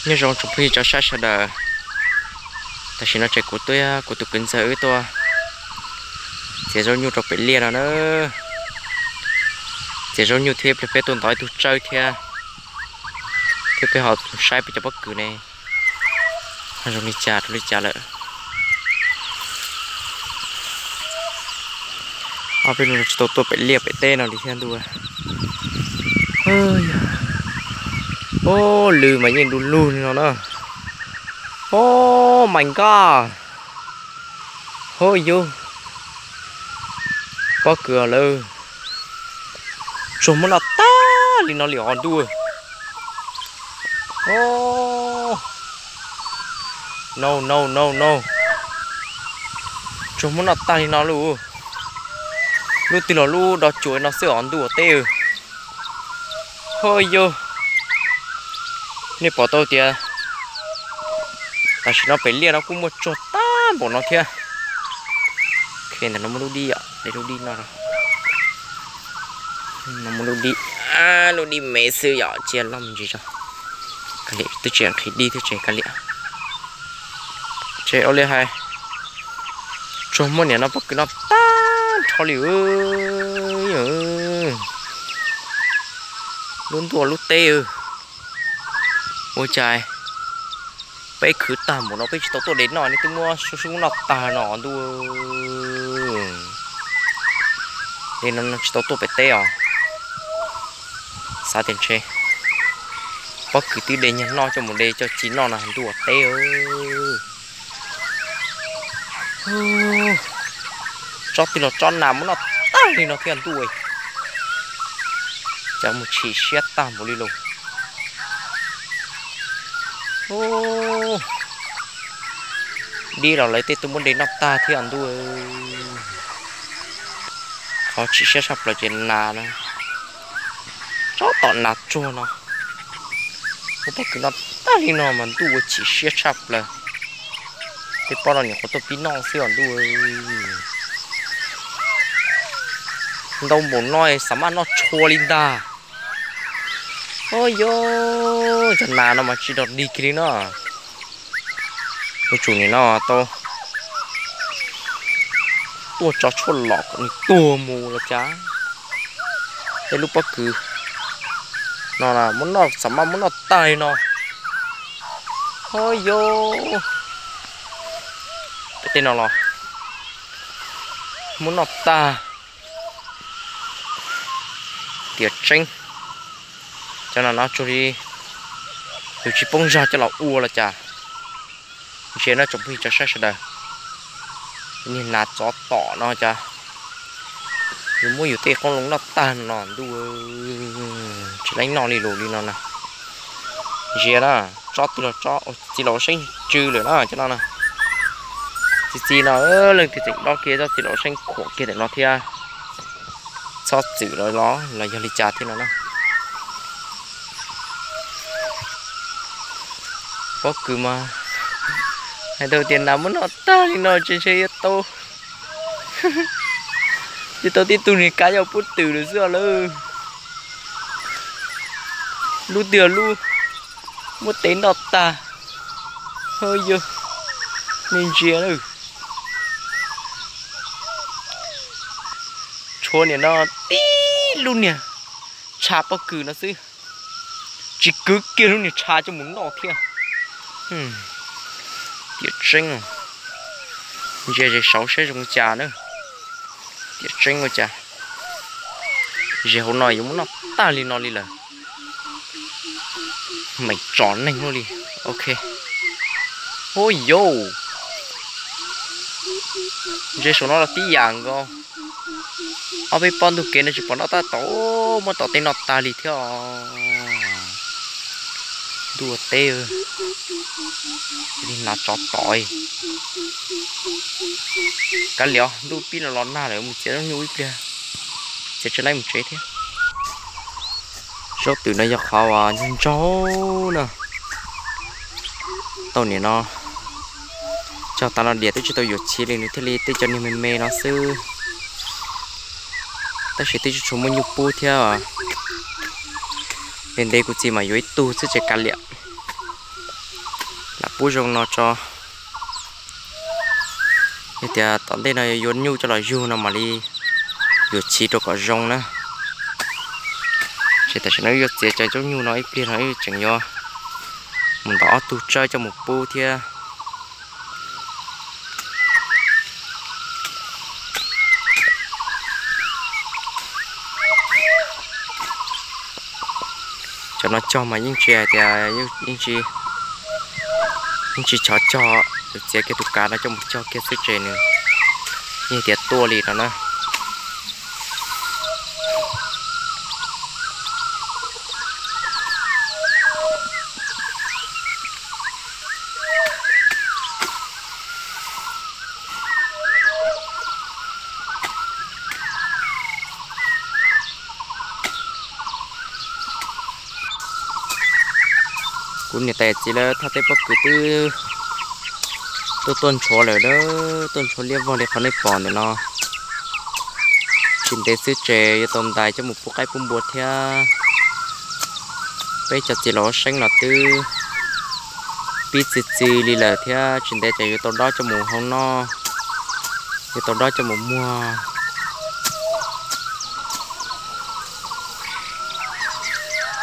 Nyob zoo tsoom phooj ywg cov saib sawv daws, tam sim no ces kuv tuaj, kuv tus kwv ntxawg wb tuaj txiav zaub nyuj rau pem liaj no na. Txiav zaub nyuj thiab peb tuaj ntov ib tug tsawb thiab, thiab peb ho saib peb cov pob kws ne ho zoo li cas rau li cas lawm. Ob peb hnub no tsis tau tuaj pem liaj pem teb no li thiab ntuj. Ub, lw mas yeej du lug li no na. Oh my god. Hov yus, pob kws lawm, tsuag muab noj tag li no li os ntuj. No no no no, tsuag muab noj tag li no lauj. Lub twg los lub do cuam no xwb os ntuj teb. Hov yus, nej pom tau tias tam sim no pem liaj no kuj muaj tsuag tag npaum no thiab. Ntawm no muaj lub dib, lub dib no, no muaj lub dib, lub dib me xwb yom, cia loj me ntsis tso. Kav liam, twb tsis nqhis dib thiab tsev kav liam. Tsev ua li hais, tsuag muab niam no pob kws no tag nrho li. Lub ntuj lub teb, ua cas peb khwv tag npaum no peb tsis tau tuaj de noj, nej twb muab sub sub noj tag no ntuj. Li no tsis tau tuaj pem teb os. Xav tias ntshe pob kws twb de nyuag noj coj mus de coj ci noj no ntuj teb. Tsob twg los tsob nas muab noj tag li no thiab ntuj. Cas mus chim siab tag npaum li lauj. Dib los lawv tej tuaj muab de noj tag thiab ntuj. Qhov chim siab tshaj plaws ces nas na, tsob tom nas tsuag no muab pob kws noj tag li no mas ntuj ua chim siab tshaj plaws. Tej pob no nyuam qhuav tuaj pib noj xwb os ntuj. Ntau npaum no xav mas noj tshua li ntag. Ub yus, cov nas no mas tsis dog dig kiag li no. Yuav tsum nim no tau tuaj tso tshuaj lom kom nws tuag mus los cas. Tej lub pob kws no muab noj, xav mas muab noj tag li no. Ub yus, tej no los muab noj tag. Tiam tseeb, cov no no tsuas li yus tsis poob zog coj los ua los cas. Ntsia no tsoom phooj ywg cov saib sawv daws, niag nas tsov tom no cas yus muab yus tej qoob loo noj tag no ntuj, tsis leej noj li lus li no na. Ntsia na, tsob twg los tsob txiv laus seeb tsw lawm na cov no na. Txiv txiv no, leej twg tseem dob kiag tsob txiv laus seeb khuam kiag ntawm no thiab, txhob txwm los los yog li cas thiab no na. Pob kws mas hais tau tias nas muab noj tag li no ces ntshe yuav tau, yuav tau tib tug niag kav yau pub twm lawm xwb lawm. Lub twg lub muab tev noj tag. Hov yus, nej ntsia na, tshuav niam no tib lub niag tsha pob kws no xwb, tsis kwv kiag lub niag tsha coj mus noj thiab. Tiam tseeb, ntsia ze saud saib zoo li cas na. Tiam tseeb ua cas ze hauv no yuav muab noj tag li no li lawm. Meem tsom neeg li. Ok. Ub yus, ntsia saum no los tib yam nkaus. Ob peb pob ntug kev no tsis pom noj tab tom muab tom tej noj tag li thiab os. Ntuj teb, li hnav tsov tom. Kav liam, ntuj pib los los nag lawm, mus txiav zaub nyuj ib pliag, txiav tsis laib mus tsev thiab. Zaub twm no yog qhov uas ntsug ntsaug na. Tau niam no cog tas no diam twb tsis tau yuav chiv li, nws thiaj li tej cov niag me me no xwb. Tab sis twb tsis tshua muaj nyuj pub thiab. Ntev ntev kuv txiv mas yuav ib tug xwb ces kav liam. Pub zoo no tso, yog tias tom ntej no yuav nyuj coj los yug no mam li yuav chiv rau kom zoo na. Ces tam sim no wb yuav txiav cov zaub nyuj no ib pliag no wb tseem yuav mus ntov ob tug tsawb coj mus pub thiab. Cov no cog mas yeej tsis hais tias, yeej tsis chov cog, yuav txiav kiag tus kav no coj mus cog kiag xwb ces nws yeej tias tuaj li no na. Kuv niam tais txiv lawv thaj teb pob kws twb tuaj tuaj ntshuav lawm, tuaj ntshuav liab vog li qhov nej pom ntawm no. Tsis ntev xwb ces yuav tau ntais coj mus pub qaib pub npua thiab. Peb cov txiv laus seeb los twb pib txi txiv li lawm thiab, tsis ntev ces yuav tau dob coj mus hau noj, yuav tau dob coj mus muag.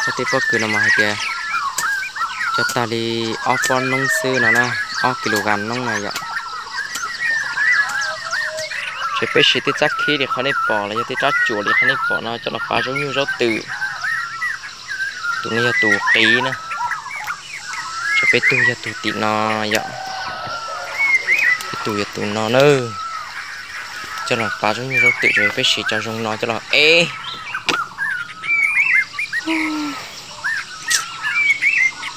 Thaj teb pob kws no mas hais tias cog tag li ob pob noob xwb no na, ob ki lus gas noob na yom. Ces peb siv tej tsab khib li qhov nej pom los yog tej tsab cuam li qhov nej pom no coj los fav zaub nyuj zaub twm. Tus no yog tus qiv na, ces peb tug yog tus tim no yom, peb tug yog tus no na, coj los fav zaub nyuj zaub twm ces peb siv cov zoo no coj los ev.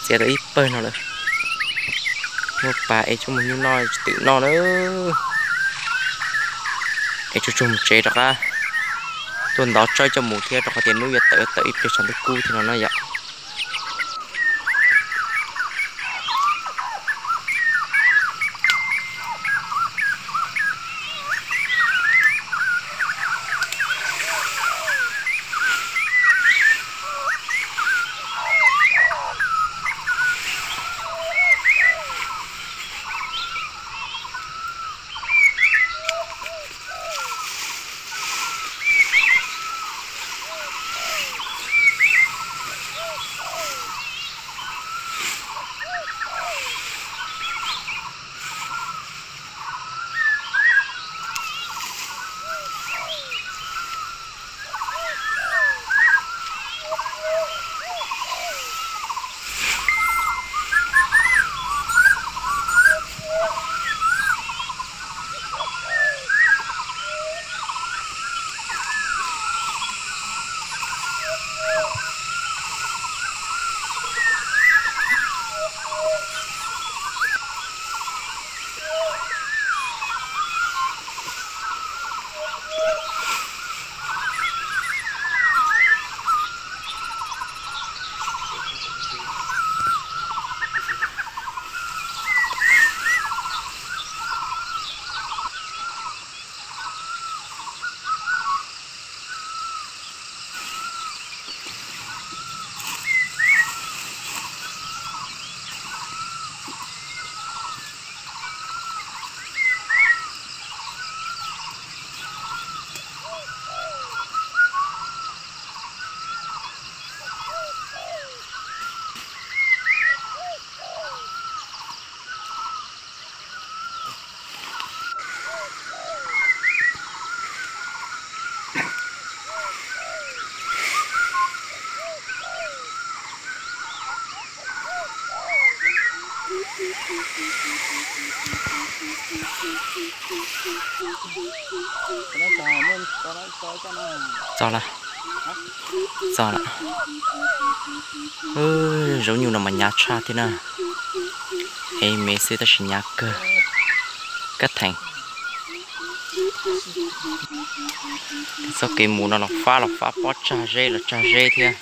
Txiav tau ib pawg no lawm, muab pas ev coj mus nyuj noj tsis twm noj na. Es tsuag tsuag mus tsev rov qab tuaj ntov tsawb coj mus thiab rau qhov tias hnub yuav tawm tawm ib pliag tshav ntuj kub thiab no na yom. Txog lawm, txog lawm. Zaub nyuj no mas hnyav tshaj thiab na. Ev me xwb tab sis hnyav kawg. Kab theem, txoj kev mus no los fab los fab pob tsag zeb los tsag zeb thiab.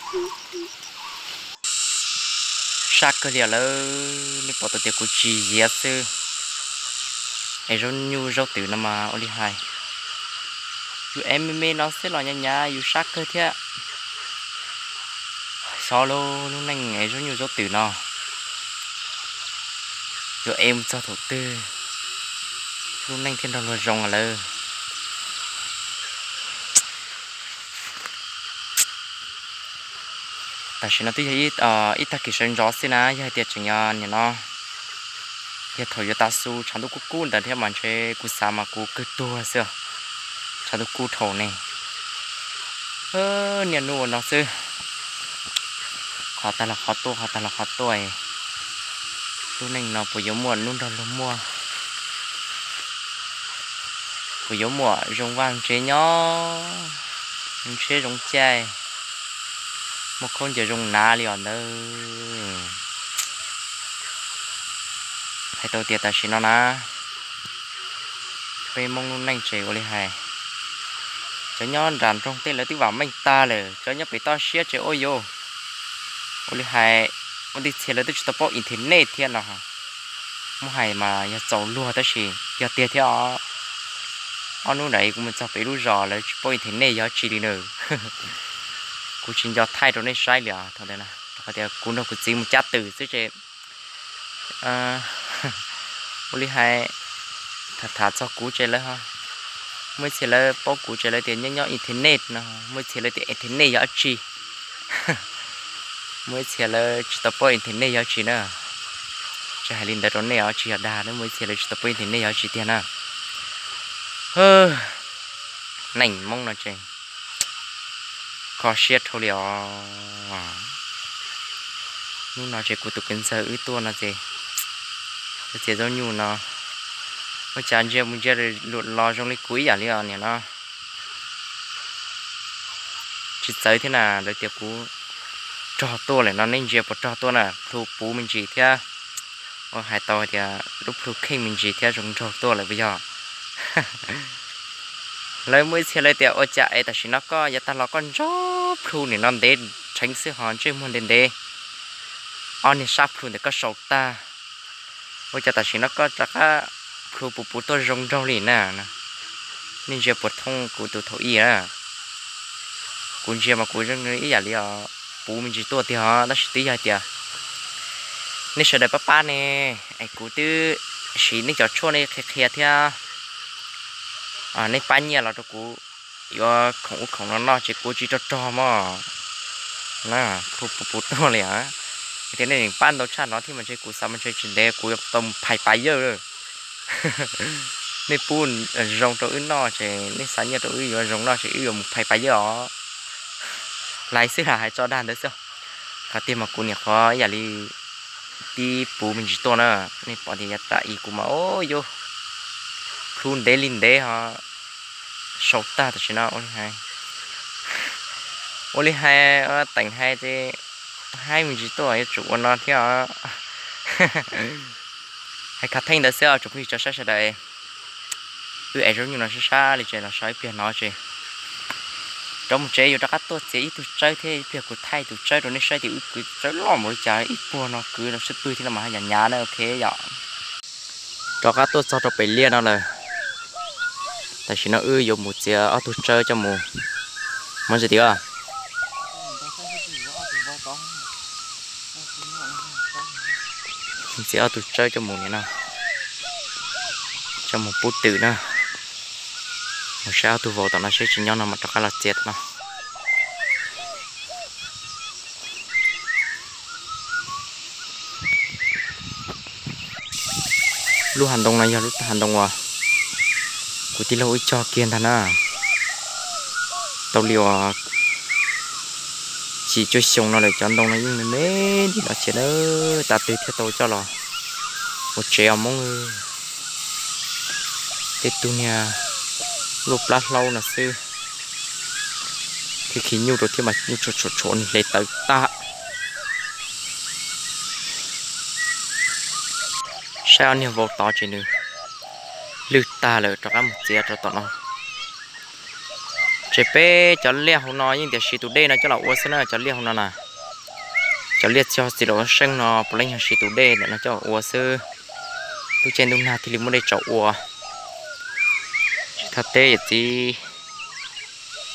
Sab kawg li lawm, nej pom tau tias kuv tsis yiav xwb. Es zaub nyuj zaub twm no mas ua li hais, yus ev me me no xwb los hnyav hnyav yus sab kawg thiab. Xyov lub neej es zaub nyuj zaub twm no. Yuav ev mus txog thaum twg lub neej thiaj nrog luag zoo lawm. Tam sim no twb yog ib tag kis sawv ntxov xwb na, yog hais tias tseem yog nim no yog thaum yuav tav su tshav ntuj kub kub ntawd thiab mas ntshe kuv xav mas kuv kawg tuag xwb. Tshav ntuj kub dhau ne. Niaj hnub ua no xwb, qhov tag los qhov tuaj, qhov tag los qhov tuaj. Lub neej no puas yuav muaj hnub nrog luag muaj? Puas yuav muaj zoo vaj tsev nyob, zoo tsheb zoo caij, muaj khaub ncaws zoo hnav li os ntawd? Hais tau tias tam sim no na, peb Hmoob lub neej ces ua li hais, cov nyob nram nroog tej lawv twb vam meej tag lawm, cov nyob pem toj siab ces ua yuav, ua li hais, ua ntej txhia lawv twb tsis tau paub internet thiab no. Muab hais mas yog txaus luag tab sis yog tiag thiab os. Ob hnub ntawd kuv mus txog pem lub zos lawv tsis paub internet yog tsi li na. Kuv tsis nco thaij rau nej saib li os, thaum ntawd na, rau qhov tias kuv nrog kuv txiv mus cab twm xwb ces ua li hais, tham tham txog kuv ces lawv, muaj ib txhia lawv paub kuv ces lawv tias nyob nyob internet no, muaj ib txhia lawv tias internet yog dab tsi, muaj ib txhia lawv tsis tau paub internet yog dab tsi na. Tsis hais li ntawd rau nej os, tsis yog dag, muaj ib txhia lawv tsis tau paub internet yog dab tsi tiag na. Neej Hmoob no ces kho siab dhau li os. Hnub no ces kuv tus kwv ntxawg wb tuaj no ces, txiav zaub nyuj no, ua cas ntsia mus ntsia los zoo li kuv ib yam li os niam no. Tsis txawv thiab na, lawv tias kuv rog tuaj lawm no, nej ntsia puas rog tuaj na, plhu puv me ntsis thiab. Ua hais tau tias lub plhu kheej me ntsis thiab zoo nraug tuaj lawm puas yog? Lawv muaj ib txhia lawv tias ua cas es tam sim no koj yav tag los koj nrog plhu nim no ntev rheev xwb ho ntsej muag ntev ntev, ob niag sab plhu ntawm koj saum tag, ua cas tam sim no koj rov qab plhu puv puv tuaj zoo nraug li na? Nej ntsia puas thooj kuv tus thaum ub na? Kuv ntsia mas kuv zoo ib yam li os puv me ntsis tuaj tiag os, tab sis twb yog hais tias nej sawv daws pab pab ne, es kuv twb siv nej cov tshuaj nej qhia qhia thiab, nej pab nyiaj los rau kuv yuav khoom ub khoom no noj ces kuv tsis rog rog mog. Plhu puv puv tuaj li os. Tias nej pab ntau tshaj no thiab mas ntshe kuv xav mas ntshe tsis ntev kuv yuav tau mus phais pas yawj lawm. Nej pub zoo rau wb noj ces, nej xa nyiaj rau wb yuav zoo noj ces wb yuav mus phais pas yawj os. Laiv xwb, hais tso dag ntawd xwb. Qhov tiag mas kuv niam qhuav ib yam li tib puv me ntsis tuaj na, nej pom tias yav tas ib kuv mas o yuav plhu ntev li ntev ho sau tag tam sim no ua li hais, ua li hais teem hais ces haib me ntsis tuaj yuav tsum ua no thiab os. Hais khav theej ntawd xwb os tsoom phooj ywg tsoom saib sawv daws. Wb ev zaub nyuj no sab sab li ces los so ib pliag no ces rov mus tsev yuav rov qab tuaj txiav ib tug tsawb thiab ib pliag kuv thaij tus tsawb rau nej saib tias wb kwv tsawb loj npaum li cas, ib puag no kwv rau sib pwg thiab no mas haj yam hnyav na, ok yom. Rov qab tuaj txog rau pem liaj no lawm. Tam sim no wb yuav mus txiav ob tug tsawb coj mus, muab ntsis tias txiav ob tug tsawb coj mus nim no, coj mus pub twm na. Mus saib ob tug vauv tom no seb tsis nyob no mas rov qab los txiav tom no. Lub hav ntoo no yog lub hav ntoo uas kuv tij laug wb cog kiag ntag na. Tau li uas chim cuaj xyoo no lawm cov ntoo no yeej me me li no cia na, tas twg thiaj tau coj los ua tsev os Hmoob. Tej tug niag luaj plab hlaub no xwb, thiab khi nyuj rau thiab mas nyuj tshua tshua tshua nws hle tawv tag. Saib ob niag vauv tod ces nws lwj tag lawm rov qab mus txiav rau tom no. Ces peb cov liaj hauv no yeej tias siv tus dej no coj los ua xwb na, cov liaj hauv no na. Cov liaj txog txiv laum seej no puav leej yog siv tus dej ntawm no coj los ua xwb. Lub caij ntuj nag thiaj li muaj dej tsom ua. Tsis thaj teb yawm txiv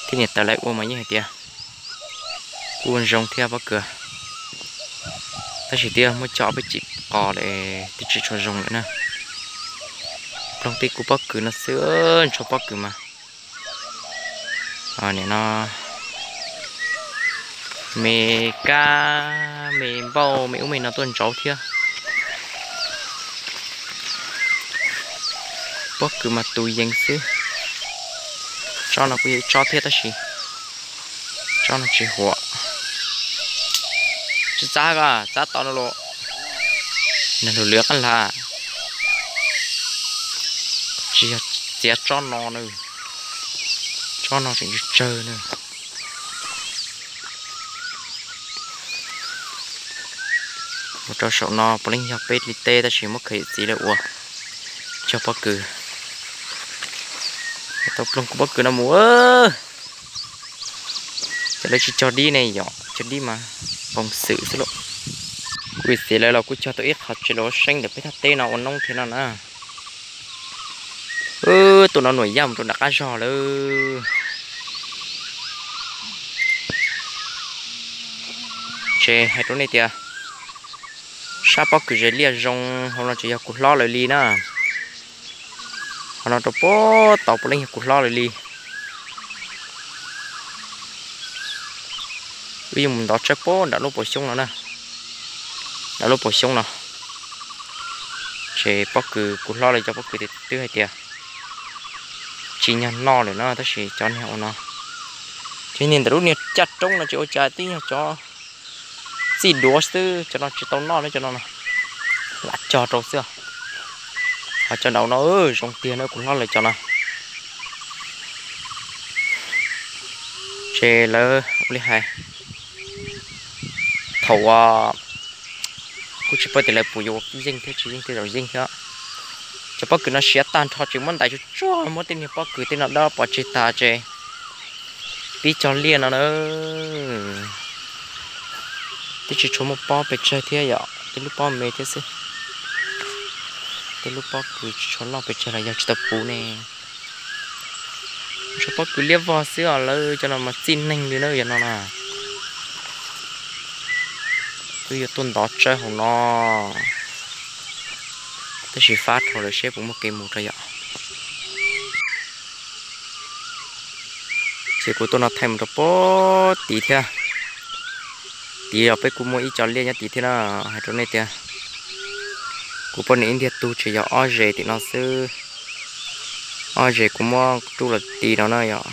thiab niam tais lawv ua mas yeej hais tias kuj zoo thiab pob kws. Tab sis twb yog muab coj peb tsis Qos lawm twb tsis tshua zoo lawm na. Ploog tib kuv pob kws no xwb, ntsho pob kws mas. Nim no me kab me npauj me ub me no tuaj ntsauv thiab. Pob kws mas tus yees xwb. Tsob no kuj yog ib tsob thiab tab sis tsob no tsis huam. Tsis txav ko, txav tod no los nag lug lwv qab hla. Tsis yog txiav tsob no na, tsob no tseem tsawg tsawg na. Mus rau saum no puav leej yog peb li teb tab sis muab khaws yawm txiv lawv ua cog pob kws. Tau ploog kuv pob kws no mus. Ces lawv tsis cog dib ne yom, cog dib mas poom xwm xwb lauj. Kuv yawm txiv lawv los kuj cog tau ib qho tsev los seeb ntawm peb thaj teb no ua noob thiab no na. Tus no nuam yaj mus rau nram qab zog lawm. Ces hais rau nej tias sab pob kws zes liaj zoo hauv no tseem yog kuv hlob lawv li na. Hauv no rau puag tod puav leej yog kuv hlob lawv li. Wb yuav mus ntov tsawb puag nram lub paus xyoob no na, nram lub paus xyoob no. Ces pob kws kuv hlob lawv cov pob kws twb hais tias tsis nyog noj lawm no tab sis cov niag ua no, cov niag ntawm lub niag caj roob no ces ua cas twb yog cov txij duav xwb, cov no tsis tau noj na, cov no lam cog rau xwb. Ho cov nraud no zoo tiag na kuv hlob lawv cov no. Ces lawv ua li hais, thaum uas kuj tsis paub tias lawv puas yuav yeej thiab tsis yeej thiab, zaum yeej thiab. Cov pob kws no siav tag nrho ces muab ntais tsuag tsuag, muab tej niag pob kws tej no dob pov tseg tas ces pib cog liaj no na. Twb tsis tshua muaj pob pes tsawg thiab yom, tej lub pob me thiab xwb. Tej lub pob kws tsis tshua loj pes tsawg los yog tsis tau puv ne. Tsuas pob kws liab vog xwb os, lawv cov no mas txij neeg li na yog no na. Twb yuav tuaj ntov tsawb hauv no, tab sis fab dhau lawm seb puas muaj kev mus rau yom. Ces kuv tuaj no thaij mus rau puag tid thiab. Tid los peb kuj muaj ib co liaj nyob tid thiab na. Hais rau nej tias kuv poj niam ib ntiag tug tseem yog ob zes tim no xwb. Ob zes kuv muab ruj los ti no na yom.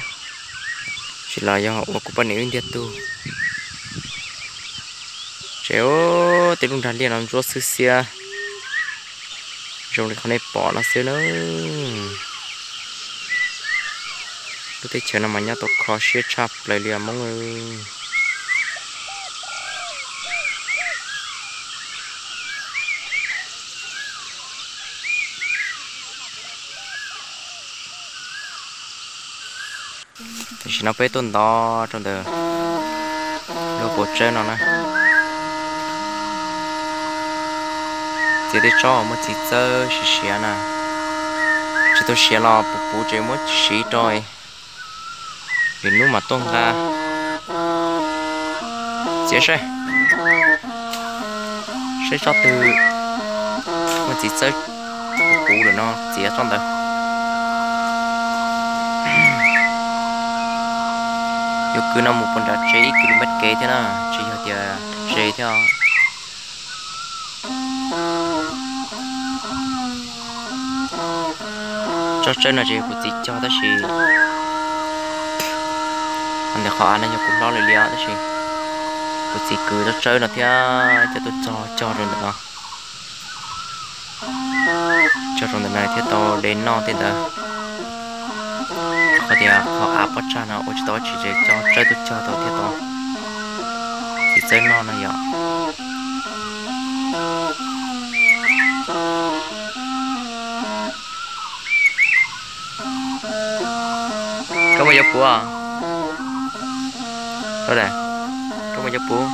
Tsis los yog ua kuv poj niam ib ntiag tug. Ces tej lub nrag liaj no ntsuab xwb xiab zoo li qhov nej pom no xwb na. Lub teb chaws no mas nyob tau kho siab tshaj plaws li os Hmoob. Tam sim no peb tuaj ntov rau ntawm lub paus tsawb no na. Txiav tej tsob muaj txiv txawb siav siav na, tsis tau siav los puv puv ces muab siv rau, lwm hnub mam tuaj nqa. Txiav saib, saib tsob twg muaj txiv txawb puv puv lawm no txiav tsob ntawd. Yuav kwv no mus puag nram tsev ib ki lus mev kev thiab na, tsis yog tias ze thiab. Tsob tsawb no ces kuv txiv cog tab sis ntawm qhov av no yog kuv hlob lawv li os tab sis kuv txiv kwv tsob tsawb no thiab coj tuaj txog cog rau ntawm no. Cog rau ntawm no thiaj tau de noj tej ntawd. Qhov tias qhov av pob tsag no ua tsis tau dab tsi ces coj tsawb tuaj cog tau thiaj tau txiv txawb noj no yom. Koj muaj cov puv? Koj muaj cov puv?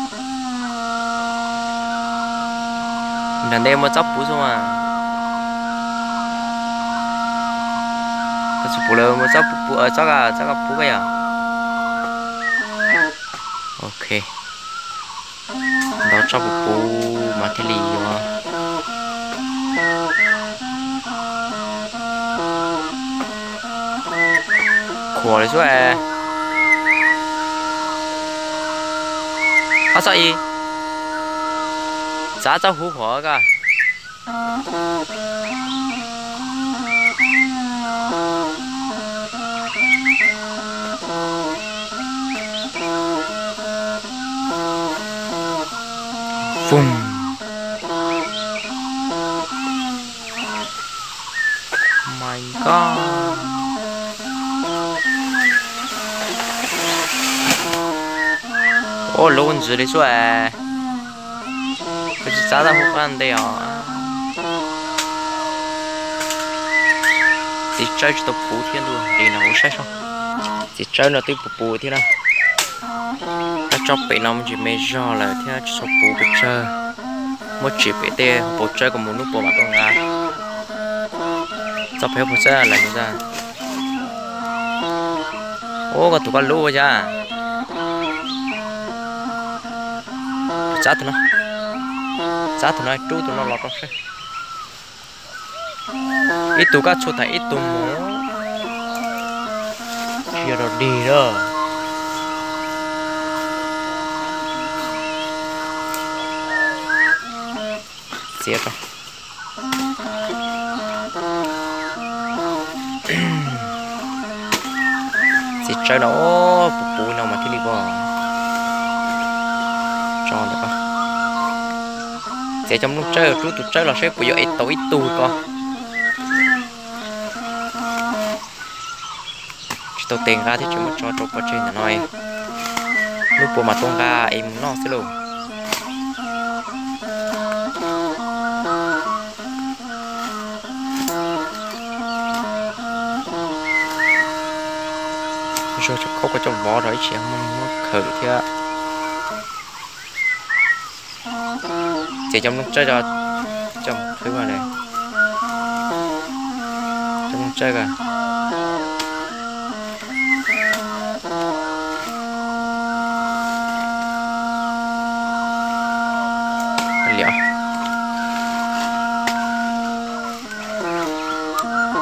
Nram ntej muaj tsob puv xwb mas. Koj tsis puv lawm muaj tsob puv, tsob, tsob puv koj yom. Ok. Ntov tsob puv puv mas thiaj li yuav Ua li xwb. Ob txoj i, txav txoj huv huam ko. Foom. My God. Ua lub ntxwv li xwb es. Kuv tsis txav tau hauv qab ntej os. Txiv tsawb tsis tau puv thiab ntuj, li no kuv saib seb. Txiv tsawb no twb puv puv thiab na. Kab tsob pem no me ntsis me zog lawm thiab tsis tshua puv pes tsawg. Muab tsim pem tej hauv paus tsawb kom mus hnub puas mam tuaj nqa. Txoj pem hauv paus tsawb lawm ntag. Ua koj tus koj lub ua cas? Txav tus no, txav tus no rub tus no los rau seb. Ib tug koj txhua thaum ib tug mus. Tsis yog rau dig lawm. Txiav tso. Txiv tsawb no puv puv no mas thiaj li pom. Tso ntawm ko. Txiav cov nplooj tsawb, rub tus tsawb los seb puas yuav ev tau ib tug ko. Tsis tau tes nqa thiab tsis muab tso rau pov tseg ntawm no. Hnub puas mam tuaj nqa es mus noj xwb lauj. Zuag tseem khaub koj coj vov rau ib txhia muab khaws thiab. Ces cov nplooj tsawb, cov nplooj tsawb, cov nplooj tsawb.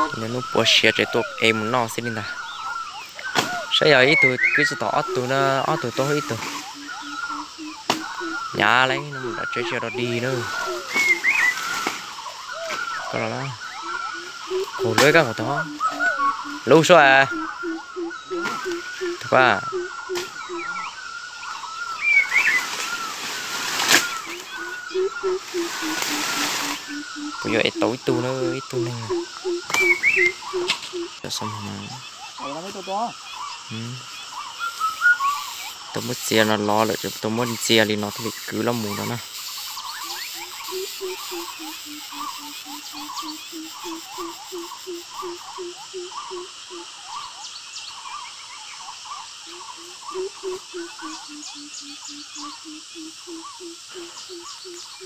Tus niag hnub puas siav ces tuaj ev mus noj xwb li ntag. Saib yog ib tug kwv tsis tom ob tug na, ob tug tuaj ib tug. Nyav li no mus tom tsev tsis yog rau dig na. Koj los, qaug lub koj qaug tod, lub suab. Tus pab, kuv yuav ev tau ib tug na, ib tug neeg. Tau muab txiav no los lawm, tau muab ntxias li no thiaj li kwv los mus no na.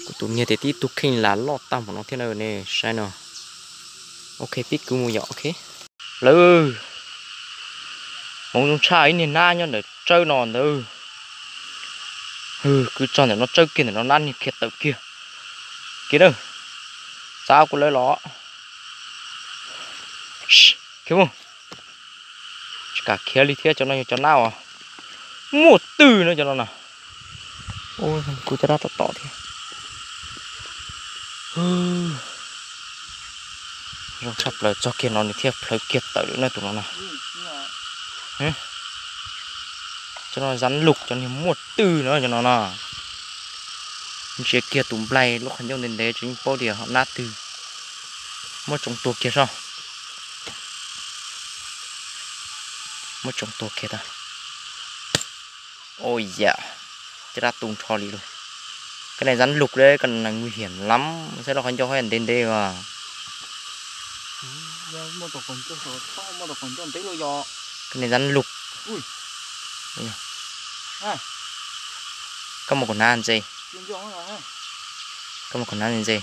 Kuv tus niag tias tib tug kheej lam loj tag npaum no thiab na ne, saib no. Ok, pib kwv mus yom, ok. Lawv, hmoov zoo tshaj ib niag nab nyob ntawm tsawb no ntawd. Kwv tso ntawm no tsawb kiag ntawm no nab niag khiav tawm kiag. Kiag na, txav kuv lawv los. Khiav mus. Tsis kam khiav li thiab, cov no yog cov nab uas muaj twg no cov no na. Kuv cov dab tom tom thiab. Zoo tshaj plaws, txog kiag no nws thiaj plhawv kiag tawm lawm na tus no na. Cov no zab lug, cov niag muaj twg no cov no na. Ntsia kiag tus nplaig lub qhov ncauj ntev ntev tsis yeej paub tias ho nab twg. Muab tsoo tuag kiag soj. Muab tsoo tuag kiag tag. Ua yam, cov dab tu nrho li lawm. Cái này rắn lục đấy, cái này nguy hiểm lắm, saib lub qhov ncauj ntev ntev as. Cái này rắn lục. Koj mus kom hnav ntse. Koj mus kom hnav ntse.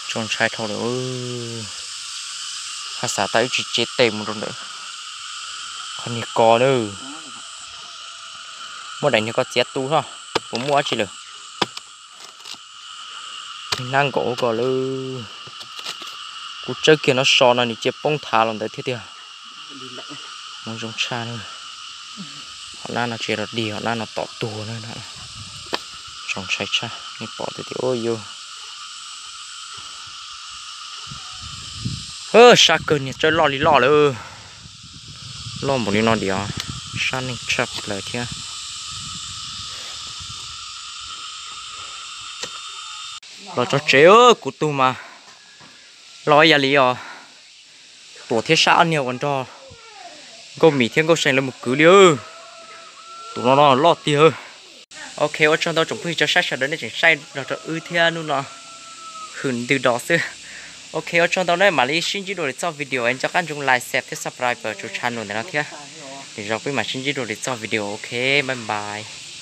Tso ntshai dhau lawm. Haj xav tau ib tsis tsev tes mus rau ntawm qhov niag ko na. Muaj daim niag ko txiav tu ho, puas muaj dab tsi lawm? Hnab nkaum ko lawm. Kuv tsawb kiag no so no nws cia poob thav los ntawd thiab tiag. Muaj zoo tshaj na. Hom nab no tsis yog dig, hom nab no tom tuag na. Txaus ntshai tshaj, nej pom tias ua yus. Sab kawg, niag tsawb loj li loj lawm. Loj npaum li no diam, sab neeg tshaj plaws thiab. Los tso tsev, kuv tug mas loj ib yam li os. Tuam thiab Sab ob niag uas nrog Nkauj Mim thiab Nkauj See lawv mus kwv li. Tus no no loj tiag. Ok, ua tsaug ntau tsoom phooj ywg cov saib sawv daws nej tseem saib nrog rau wb thiab hnub no hwm ntws dos xwb. Ok, ua tsaug ntau na, mam li sib ntsib dua lwm txoj video es nco qab ntsoov like, share thiab subscribe rau channel ntawm no thiab. Lwm zaus peb mam sib ntsib dua lwm txoj video, ok, bye bye.